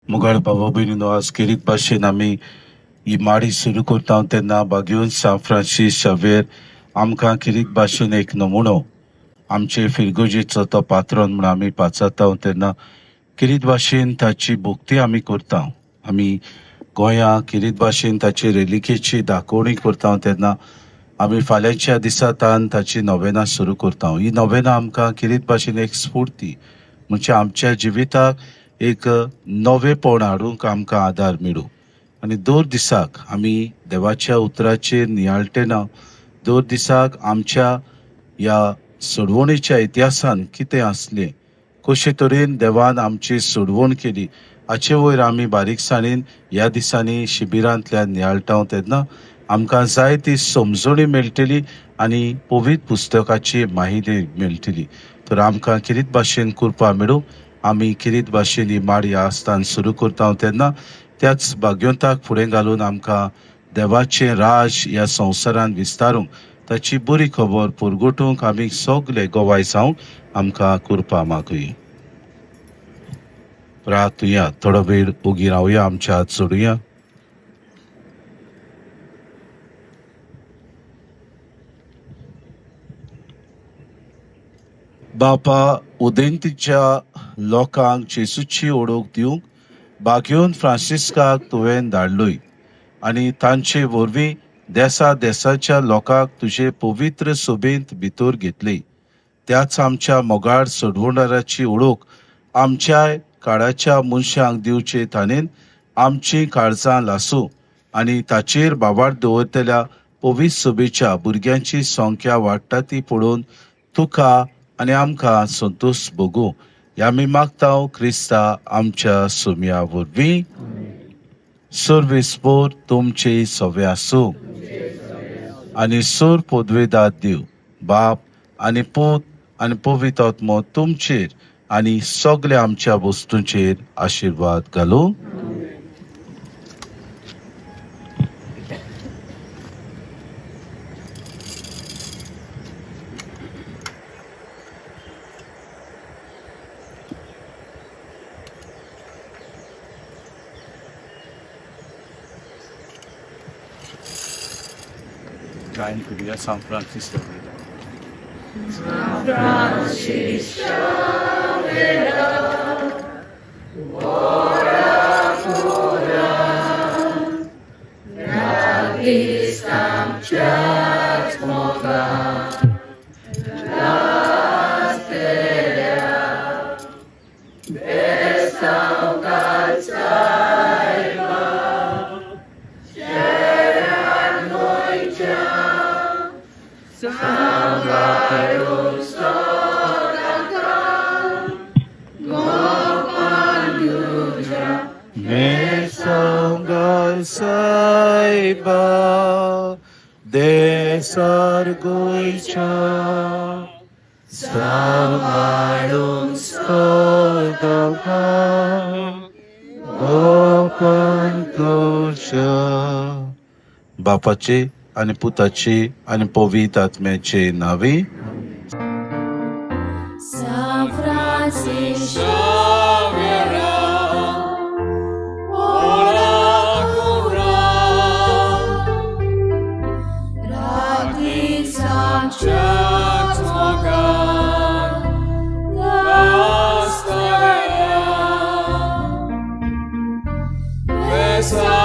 मुगाळ बाबा भयणीनो, आज खेरीत भाशेन आमी ही माडी सुरू करता तेन्ना बागेवन सांत फ्रांसीस शावेर आमकां खेरीत भाशेन एक नमुनो, आमचे फिरगोजेचो तो पात्रोन म्हूण आमी पाचाता तेन्ना खेरीत भाशेन ताची भक्ती आमी करता. आमी गोंया खेरीत भाशेन ताची रेलिकेची दाखोवणी करता तेन्ना आमी फाल्यांच्या दिसा तान ताची नोवेनां सुरू करता. ही नोवेनां आमकां खेरीत भाशेन एक स्फूर्ती, म्हणजे आमच्या जिविताक एक नवेपण हाडूंक आमकां आदार मेळूं. आनी दर दिसाक आमी देवाच्या उतराचेर नियाळटना दर दिसाक आमच्या ह्या सोडवणीच्या इतिहासान कितें आसलें, कशे तरेन देवान आमची सोडवण केली हाचे वयर आमी बारीकसाणेन ह्या दिसांनी शिबिरांतल्यान नियाळटा तेन्ना आमकां जाय ती समजणी मेळटली आनी पवित्र पुस्तकाची माहिती मेळटली. तर आमकां खेरीत भाशेन कृपा मेळूं. आमी खेरीत भाशेन ही माडी आस्थान सुरू करता तेन्ना त्याच भाग्यवंताक फुडें घालून आमकां देवाचें राज ह्या संवसारान विस्तारूंक, ताची बरी खबर पुरगोटूंक आमी सगले गोवाय जावंक आमकां कृपा मागुया. प्रार्थुया, थोडो वेळ ओगी रावया, आमच्या हात सोडुया. बापा, उदेंतीच्या लोकांक जेजूची ओळख दिवंक बागेवन फ्रांसिस्काक तुवें धाडलोय आनी तांचे वरवीं देसा देसाच्या लोकांक तुजे पवित्र सभेंत भितर घेतली. त्याच आमच्या मोगाळ सोडवणाराची ओळख आमच्या काळाच्या मनशांक दिवचे ताणेन आमचीं काळजां लासूं आनी ताचेर बाबार दवरतल्या पवित्र सभेच्या भुरग्यांची संख्या वाडटा ती पळोवन तुका आनी आमकां संतोश भोगूं. ह्या आमी मागता क्रिस्ता आमच्या सुम्या वरवीं. सर्वेस्पोर तुमचे सवे आसूं आनी सूर पदवेदार दिव बाप आनी पूत आनी पवित्र आत्मो तुमचेर आनी सगल्या आमच्या वस्तूंचेर आशिर्वाद घालूं. गायन करूया सांत Francis. San Francisco ora cura, nabis amchat moga, lasteria, besau katsaiba, sheran moicha, Sangarum Sodaka, Gopan Yuja, Mesangal Saiba, Desar Goicha, Sangarum Sodaka, Gopan Yuja. बापाचे आनी पुताचे आनी पवित्र आत्म्याचे नावे. San Francisco Xavier, ora cura, radis amchat moga, lasteria, besau